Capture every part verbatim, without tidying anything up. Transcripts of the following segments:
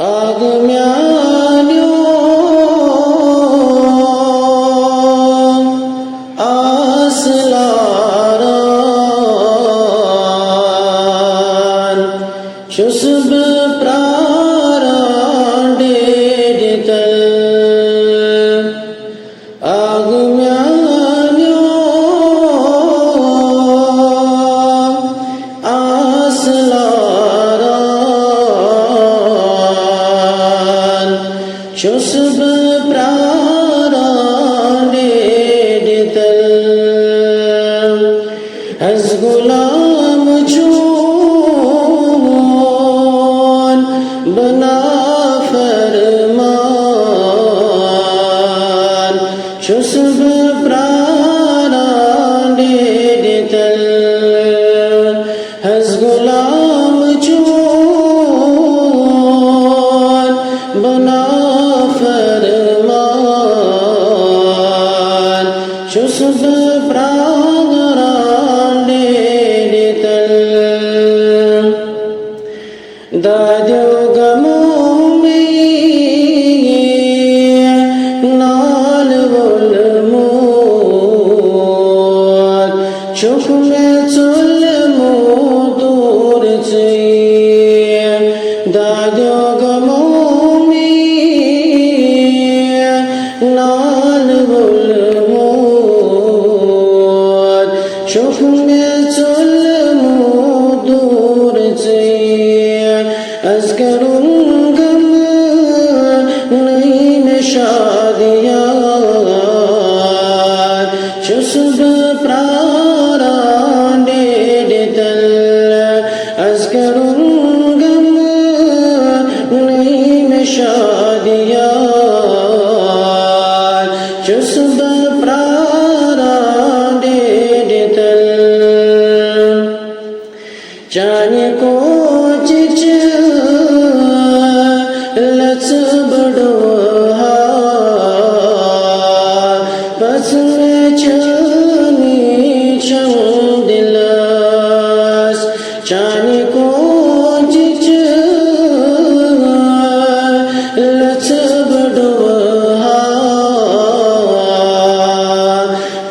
آگ میانیو آس لاران، چھُس بہٕ پراران ڈیڈِ تل۔ آگ میانیو آس لاران، چھُس بہٕ پراران ڈیڈِ تل۔ از غلام چون بہٕ نافرمان، چھُس بہٕ پراران ڈیڈِ تل۔ از غلام چون بہٕ نافرمان، چھُس بہٕ پراران ڈیڈِ تل۔ دادیو غمو مےٚ نال وولمُت، چھُکھ مےٚ ژوٚلمُت دوٗر ژٕے۔ دادیو غمو مےٚ نال وولمُت، چھُکھ مےٚ ژوٚلمُت دوٗر ژٕے۔ از کرُن غم نئی مےٚ شادیار، چھُس بہٕ پراران ڈیڈِ تل۔ از کرُن غم نئی مےٚ شادیار، چھُس بہٕ پراران ڈیڈِ تل۔ چانہِ کوچہِ چہِ لژھ بڑو ہا، پژھ مےٚ چھٲنی چھم دلس۔ چانہِ کوچہِ چہِ لژھ بڑو ہا،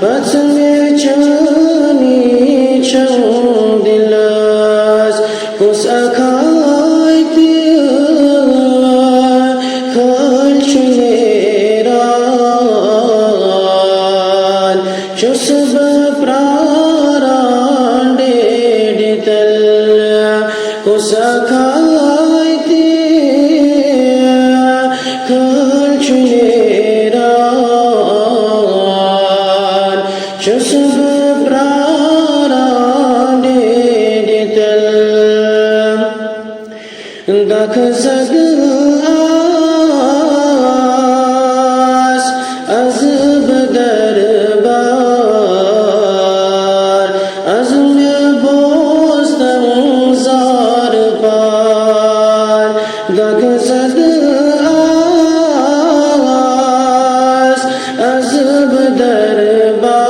پژھ مےٚ چھٲنی چھم دلس۔ کُس اکھ آے تہِ خٲلۍ چھُ نیران، چھُس بہٕ پراران ڈیڈِ تل۔ کُس اکھ آے تہِ خٲلۍ چھُ نیران، چھُس بہٕ پراران ڈیڈِ تل۔ دکھ زد آس از بہٕ دربار، از مےٚ بوز تم زار پار۔ دکھ زد آس از بہٕ دربار،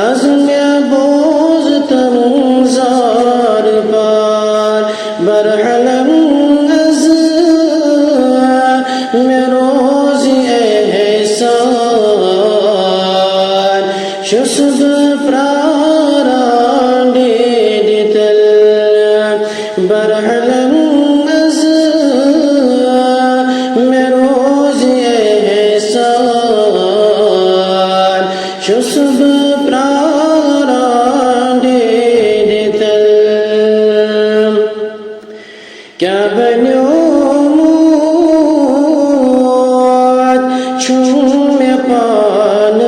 از مےٚ بوز تم زار پار۔ برحلم از مےٚ روزِ احسان، چھُس بہٕ پراران ڈیڈِ تل۔ برحلم از مےٚ روزِ احسان، چھُس بہٕ پراران ڈیڈِ تل۔ کیٛاہ بنیومُت چھُم مےٚ پانس،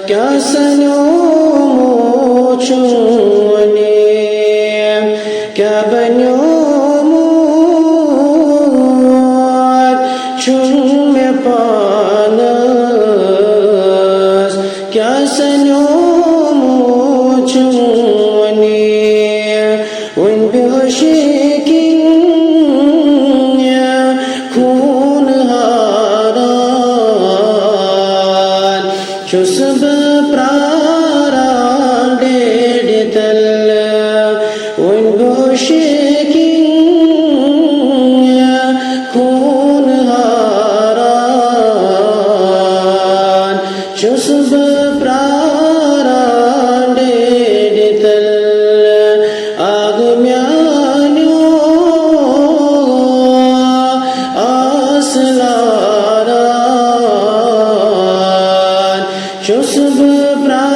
کیٛاہ سنیومُت چھُم وۄنۍ؟ کیٛاہ بنیومُت چھُم مےٚ پانس، کیٛاہ سنیومُت چھُم وۄنۍ؟ وۄنۍ بے ہوشی کِنۍ خوٗن ہاران، چھُس بہٕ پراران ڈیڈِ تل۔ وۄنۍ بے ہوشی چھُس بہٕ پرٛا-